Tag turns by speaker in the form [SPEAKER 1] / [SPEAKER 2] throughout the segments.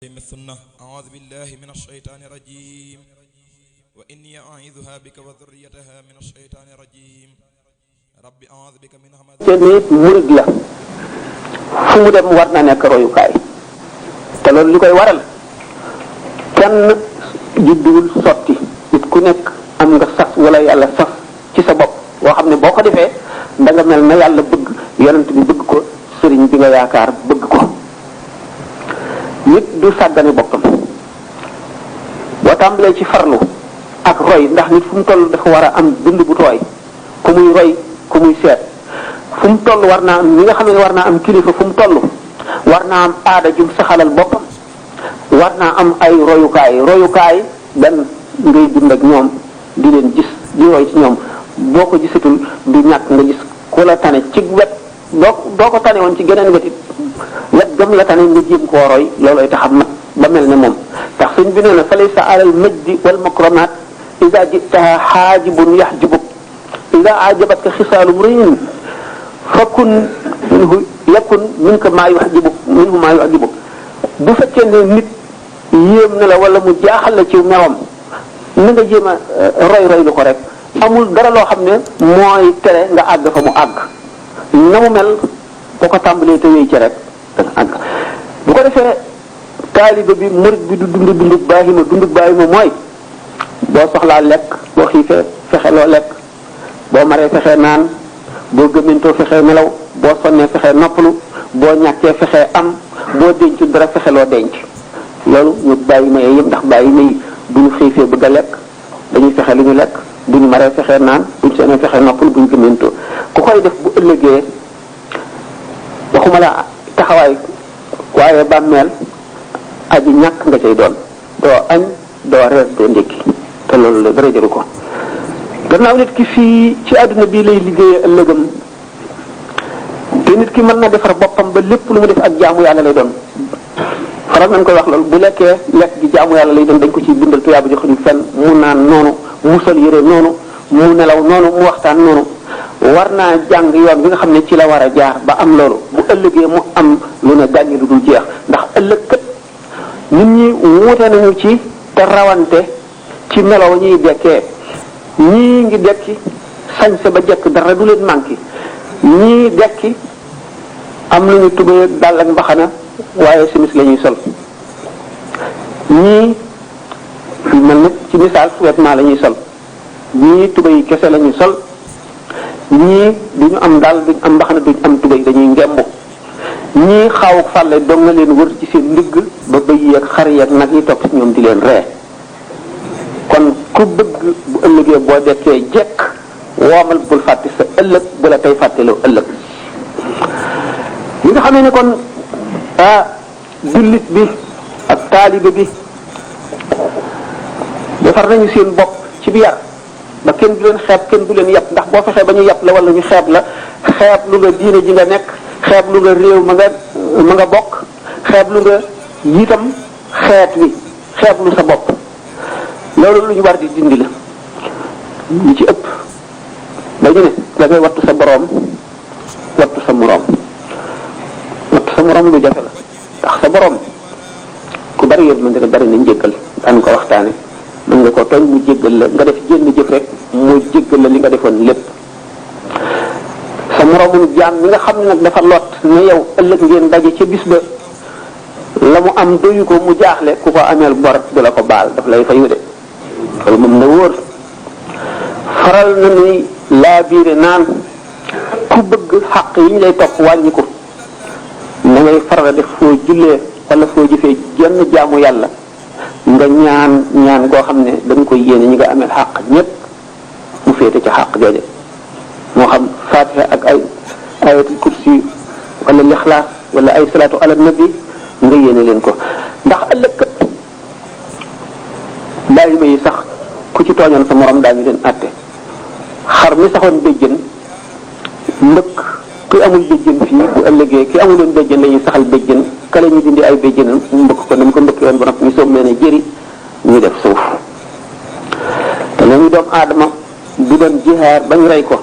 [SPEAKER 1] السنة أعوذ بالله من الشيطان الرجيم وإني أعيذها بك وذريتها من الشيطان الرجيم ربي أعوذ بك من همزات
[SPEAKER 2] te nit murid la fu mu dem war na nekk royukaay te loolu li koy waral kenn judduwul sotti nit ku nekk am nga sas wala yàlla sas ci sa bopp boo xam ne boo ko defee da nga mel na yàlla bëgg yonent bi bëgg ko sëriñ bi nga yaakaar bëgg ko nit du sàggane boppam boo tàmbalee ci farlu ak roy ndax nit fu mu toll dafa war a am dund bu tooy ku muy roy ku muy seet fu mu toll war naa am ñi nga xam ne war naa am kilifa fu mu toll war naa am aada jum saxalal boppam war naa am ay royukaay benn ngay dund ak ñoom di leen gis di roy ci ñoom boo ko gisatul du ñàkk nga gis ku la tane ci wet doo ko tane woon ci geneen wetit wet gëm la tane nga jéem koo roy loolooy taxam nag ba mel ne moom tax sëñ bi nee na fa laysa alal majdi wal makramat ida jitaha xaajibun yaxjibuk ida ajabatka xisaalu mriin fakun minhu yakun minka maa yuxjibuk minhu maa yuxjibuk bu fekkee ne nit yéem na la wala mu jaaxal la ci meloom na nga jéem a roy lu ko rek amul dara loo xam ne mooy tere nga àgg fa mu àgg na mu mel boo ko tàmbalee te wéy ci rek dana àgg bu ko defee taaliba bi murid bi du dundub baahima mooy boo soxlaa lekk boo xiifee fexe loo lekk boo maree fexe naan boo gëmmintoo fexe nelaw boo sonnee fexe noppalu boo ñàkkee fexe am boo dencu dara fexe loo denc loolu ñu baahima yëpp ndax baahima yi bu ñu xiifee bëgg a lekk dañuy fexe lu ñu lekk bu ñu maree fexe naan bu ñu sonnee fexe noppalu bu ñu gëmmintoo ku koy def bu ëllëgee waxuma la taxawaay waaye bàmmeel aji ñàkk nga cay doon doo añ doo reer doo ndékki te loolu la dara jëru ko gannaaw nit ki fii ci àdduna bii lay liggéeyee ëllëgam te nit ki mën na defar boppam ba lépp lu mu def ak jaamu yàlla lay doon faral nañ koy wax loolu bu lekkee lekk gi jaamu yàlla lay doon dañ ko ciy bindal tuyaaba jox ñu fenn mu naan noonu mu sol yére noonu mu nelaw noonu mu waxtaan noonu war naa jàng yoon bi nga xam ne ci la war a jaar ba am loolu bu ëllëgee mu am lu ne gàññi lu dul jeex ndax ëllëg kat nit ñi wuute nañu ci te rawante ci melaw ñuy dekkee ñii ngi dekki sañse ba jekk dara du leen manqué ñii dekki am nañu tubéy ak dàll ak mbaxana waaye simis la ñuy sol ñii mel na ci misaal vêtement la ñuy sol ñii tubéy kese la ñuy sol ñii duñu am daal duñu am mbaxana duñu am tubéy dañuy ngembu ñii xaawuk fàlle dong nga leen wër ci seen ndigg ba bëy yeeg xar yeeg nag yi topp ci ñoom di leen ree kon ku bëgg bu ëllëgee boo dekkee jekk woomal bul fàtte sa ëllëg bu la tey fàtteloo ëllëg li nga xamee ne kon jullit bi ak taalibe bi defar nañu seen bopp ci bi yar ba kenn du leen xeeb kenn du leen yàpp ndax boo fexee ba ñu yàpp la wala ñu xeeb la xeeb lu nga diine ji nga nekk xeeb lu nga réew ma nga bokk xeeb lu nga yitam xeet wi xeeb lu sa bopp loolu lu ñu war di dindi la ñu ci ëpp dañu ne da ngay wattu sa boroom wattu sa moroom wattu sa moroom lu jafe la ndax sa boroom ku bari yërmande la bari na njéggal daan ko waxtaane mën nga ko tooñ mu jéggal la nga def jénn jëf rek mu jéggal la li nga defoon lépp sa moroomum jaam mi nga xam ne nag dafa lot ne yow ëllëg ngeen daje ca bis ba la mu am doyu ko mu jaaxle ku ko ameel bor du la ko baal daf lay fayu de loolu moom na wóor faral na ni laa biire naan ku bëgg xaq yi ñu lay topp wàññi ko da ngay faral def foo jullee wala foo jëfee jenn jaamu yàlla nga ñaan koo xam ne dañ koy yéene ñi nga ameel xaq ñépp mu féete ci xaq jooje moo xam fatiha ak ay ayatul kursi wala lixlaas wala ay salaatu ala nabi nga yéene leen ko ndax ëllëg kat bàyyima yi sax ku ci tooñoon sa morom daañu leen àtte xar mi saxoon béjjën mbëkk ki amul béjjën fii bu ëllëgee ki amuloon béjjën la ñuy saxal béjjën kale ñu dindi ay béjjënam mu mbëkk ko dama ko mbëkk yoon ba noppi ñu soom leen jëri ñu def suuf te nañu doomu aadama bu doon jihaar bañ rey ko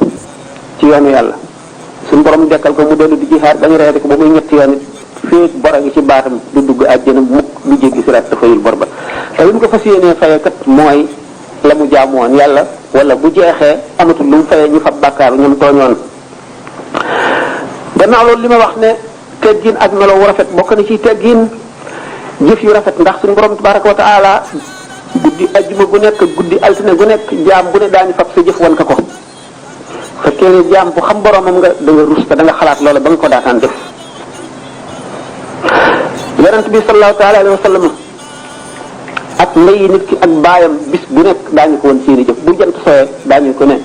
[SPEAKER 2] ci yoonu yàlla suñu borom dekkal ko mu dellu di jihaar bañ rey ko ba muy ñetti yoon it féeg bora ngi ci baatam du dugg àjjana mukk du jéggi siraat te fayul bor ba te li mu ko fas yéenee faye kat mooy la mu jaamu woon yàlla wala bu jeexee amatul lu mu fayee ñu fa bàkkaaru ñoom tooñoon. gannaaw loolu li ma wax ne teggin ak melo wu rafet bokk na ci teggin jëf yu rafet ndax suñu borom tabaraka wa taala guddi ajjuma gu nekk guddi altine gu nekk jaam bu ne daañu fab sa jëf wan ka ko fekkee ne jaam bu xam boromam nga da nga rus te da nga xalaat loola ba nga ko daataan def. yonent bi sallallahu taala alayhi wa sallam ak ndeyi nit ki ak baayam bis bu nekk daañu ko woon seeni jëf bu jant sooyee daañu ko ne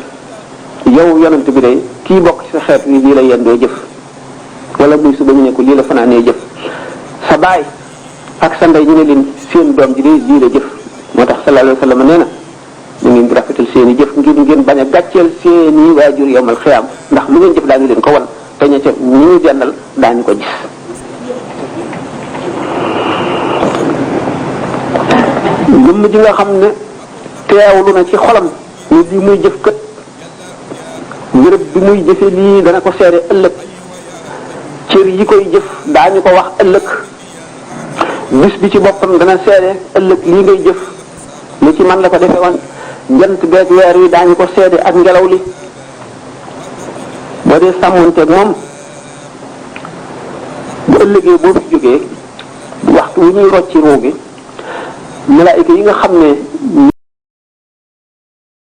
[SPEAKER 2] yow yonent bi de kii bokk ci sa xeet wi lii la yendoo jëf wala muy suba ñu ne ko lii la fanaanee jëf sa baay ak sa ndey ñu ne leen seen doom ji de lii la jëf moo tax sallallahu alayhi wa sallam nee na ñu ngeen di rafetal seeni jëf ngeen bañ a gàcceel seeni waajur yowmal xiyaam ndax lu ngeen jëf daañu leen ko wan te ña ca ñi ñu dendal daañu ko gis. jëmm ji nga xam ne teewlu na ci xolam ni lii muy jëf kët bërëb bi muy jëfe lii dana ko seede ëllëg cër yi koy jëf daañu ko wax ëllëg bis bi ci boppam dana seede ëllëg lii ngay jëf li ci man la ko defe woon jant beeg weer wi daañu ko seede ak ngelaw li boo dee sàmmonteeg moom bu ëllëgee boo fi jógee waxtu wu ñuy rocci ruu gi malaayika yi nga xam ne